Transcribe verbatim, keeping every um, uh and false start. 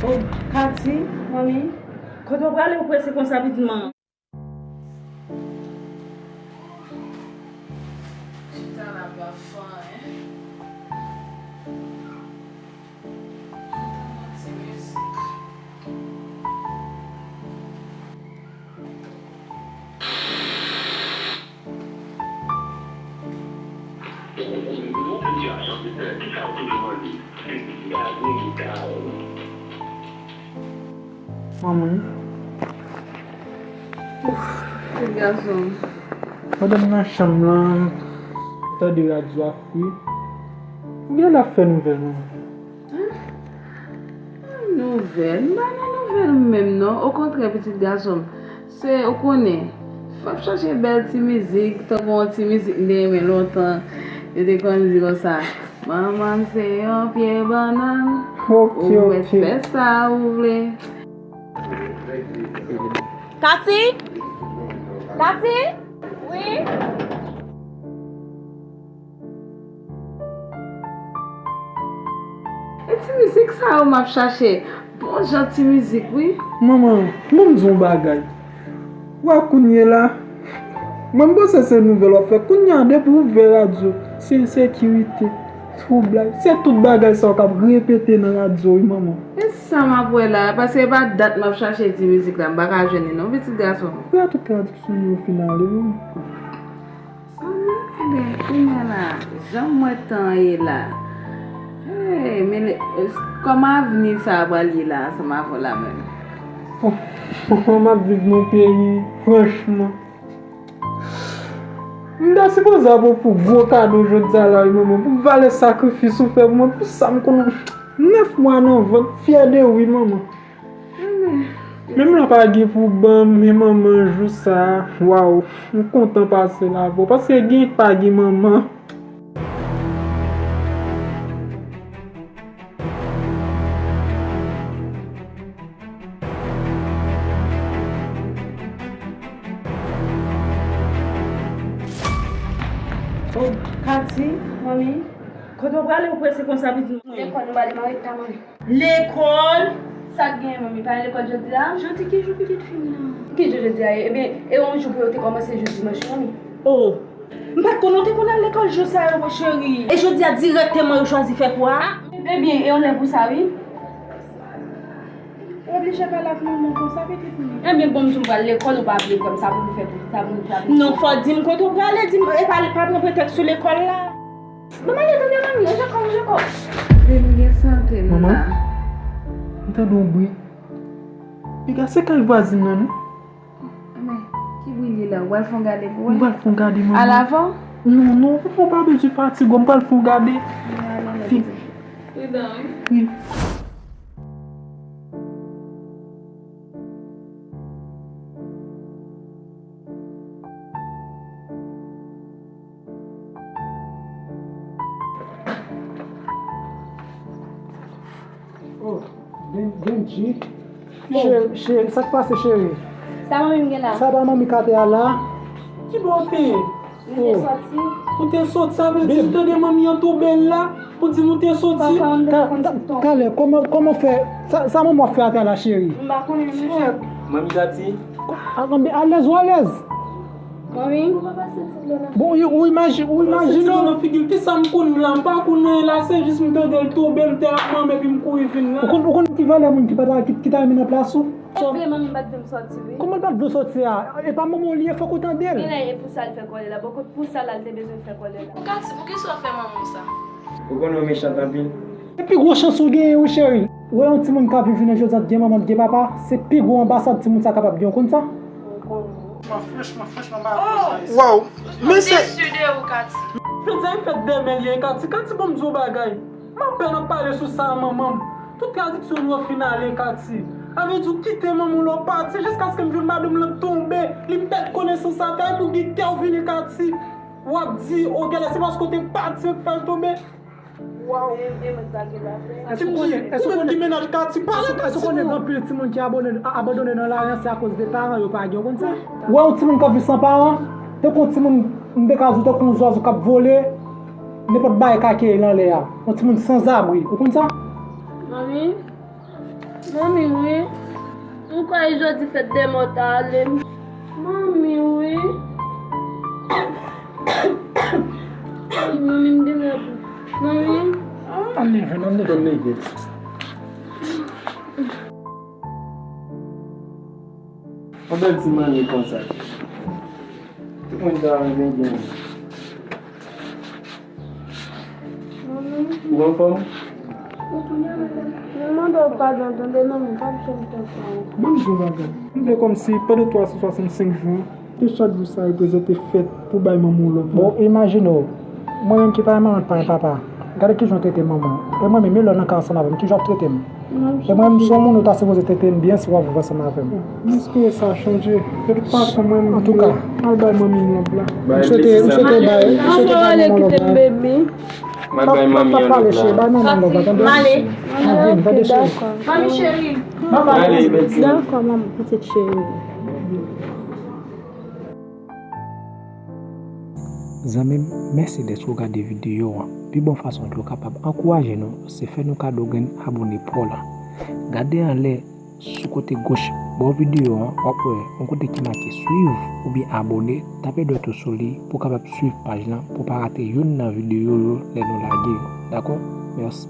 Katy, manmi, kote w prale ou prese konsa pitit manman? Chita la pa fè anyen. Chita nan ti mizik. Manman. Ouf, ti gason. Pandan m nan chanm lan, m tande radyo ap wi. Ou gen lè ap fè nouvèl, manman? Nouvèl? M pa nan nouvèl m menm non. Okontrè, pitit gason m, se, ou konnen, m ap chache bèl ti mizik, tankou yon ti mizik m te renmen lontan. Yo te konn di konsa, manman m se yon pye bannann. Ok, ou mèt ok. Fè sa ou vle. Katy? Katy? Wi? E ti mizik sa yo m ap chache. Bon jan ti mizik, wi. Manman, ban m di w yon bagay. Wè kounye la, mwen m panse se nouvèl w ap fè. Kounye a, depi w ouvè radyo, se ensekirite, twoublay. Se tout bagay sa yo k ap repete nan radyo, wi, manman. E sa m ap wè la, paske e pa dat m ap chache ti mizik la, m pa ka jwenn li non, pitit gason. Wè tout tradiksyon yo fin ale, wi. Zanmi, ebyen, kounye a la, jan m wè tan an ye la, hey, men le, kòman avni sa a pral ye la, ansanm avè w la menm? Kòman m ap viv nan peyi, franchman? M ta sipoze ap ofri w gwo kado jodi a la, wi, manman, pou valè sakrifis ou fè pou mwen, pou sa m konn nèf mwa nan vant, m fyè de ou, wi, manman. Menm lè pa gen pou ban m, men manman jou sa a, waw, m kontan pase la avè w, paske gen pa gen manman. Oh, Katy, manmi, kote w prale ou prese konsa pitit mwen? Lekòl nou prale, m arete ta manmi. Lekòl? Sa k genyen, manmi? Pa gen lekòl jodi a? Jodi ki jou pitit fi m nan? Ki jou jodi a ye? Ebyen, e yon jou pou yo te kòmanse jou dimanch, manmi. Oh! M pa t konnen w te konn al lekòl jou sa yo, cheri. E jodi a dirèkteman yo chwazi fè kou a? Ah, ebyen, e yon lè pou sa, wi. Ou oblije pale ak manman w konsa, pitit mwen. Ebyen, bon, m di w m pral lekòl, ou pa vle kwè m, sa pou nou fè pou, sa pou nou fè pou. Non, fò w di m kote w prale, di m, e pa, pa pran pretèks sou lekòl la. Manman, yo tande manmi, yo jakò, yo jakò. Vin gen sante m la. Manman, m tande yon bri. Piga, se kay vwazin nan, non? Men, ki bri li la? Ou pral fè yon gade pou wè? M pral fè yon gade, manman. Al avè w? Non, non, ou pa bezwen fatige w, m pral fè yon gade. Men, al, al, al. Pridan, wi. Wi. Oh, Ben-, Benji. Oh. Cheri, cheri, sa k pase, cheri? Sa manmi m gen la? Sa pa manmi Katy a la? Ki bò w te ye? Mwen te soti. Ou te soti, sa vle di m tande manmi an toube la pou di m ou te soti? Papa, m te konn ti ton. Talè, kòman, kòman fè? Sa, sa manman w ap fè atè a la, cheri? M pa konnen, non. Manmi Katy. Alèz ou alèz? Manmi. Bon, ou, ou imaji-, ou imajine w. Nan figi l, kisa m konn la? M pa konn anyen la, se jis m tande l tonbe, m te ap manm epi m kouri vin la. Ou konn, ou konn ki valè moun ki pa ta, ki, ki ta renmen nan plas ou? E vre, manmi pa t vle m soti, wi. Kòman l pa t vle w soti a? E pa manman w li ye, fòk ou tande l. Genlè e pou sa l fè kòlè la. Bon, kot pou sa la, l te bezwen fè kòlè la. Katy, poukisa w fè manman w sa? Ou konnen w mechan anpil. Se pi gwo chans ou genyen, wi, cheri. Ou wè yon timoun k ap viv jounen jodi a, t gen manman, t gen papa, se pi gwo anbasad timoun sa kapab gen, w konn sa? Franchman, franchman, franchman, m pa konn sa. Waw! Men se. M desi de ou, Katy. Jodi a e fèt dèmen l ye, Katy. Katy, ban m di w yon bagay. M apèn ap pale sou sa a manman m. Tout tradiksyon nou yo fin ale, Katy. Sa vle di w kite manman w la w pati jiskaske m jwenn madanm lan tonbe, li pèd konesans atè, epi w gen kè w vini, Katy. W ap di, o, genlè se paske w te pati k fè l tonbe. Waw. Ti m di, ou menm ki mennaj Katy, pale de timoun. Èske w konnen gen anpil timoun ki abone, a-, abandone nan lari a, se akoz de paran yo pa gen, w konn sa? Ou wè yon timoun k ap viv san paran, tankou yon timoun, m te ka di w tankou yon zwazou k ap vole, nenpòt bagay ka keyi l anlè a. Yon timoun sanzabri, ou konn sa? Manmi. Manmi, wi. M kwè jodi fèt dèmò ta ale. Manmi, wi. Manmi, m gen lè pou. Manmi. Ann leve, ann leve. Ann leve. Yon bèl ti manmi konsa. Tout moun ta renmen gen. Ou anfòm? Mwen mande w padon, tande, manmi, m p ap janm fè sa ankò. Ban m di w bagay. M vle kòmsi pandan twa san swasannsenk jou, ke chak jou sa reprezante fèt pou bay manman w love la. Bon, imajine w, mwen menm ki pa manman, pa papa, gade kijan w trete manman w. E mwen menm, e lè w nan kay ansanm avè m, kijan w ap trete m? E mwen menm, se yon moun ou ta sipoze trete m byen si w ap viv ansanm avè m. M espere sa chanje. De tout fason, mwen menm, m al bay manmi m love la. M swete, m swete w bay, m swete w bay manman w love la. M al bay manmi an love la. Bay manman love la, tande? Male. Vin, tande, cheri. Manmi cheri. Male, bèl ti. Dakò, manmi, pitit cheri. Zanmi m, mèsi dèske w gade videyo an. Pi bon fason ke w kapab ankouraje nou, se fè nou kado grenn abòne pa w la. Gade anlè sou kote goch bò videyo an, w ap wè yon kote ki make suiv oubyen abòne, tape dwèt ou sou li pou w kapab suiv paj lan, pou w pa rate youn nan videyo yo lè nou lage yo. Dakò? Mèsi.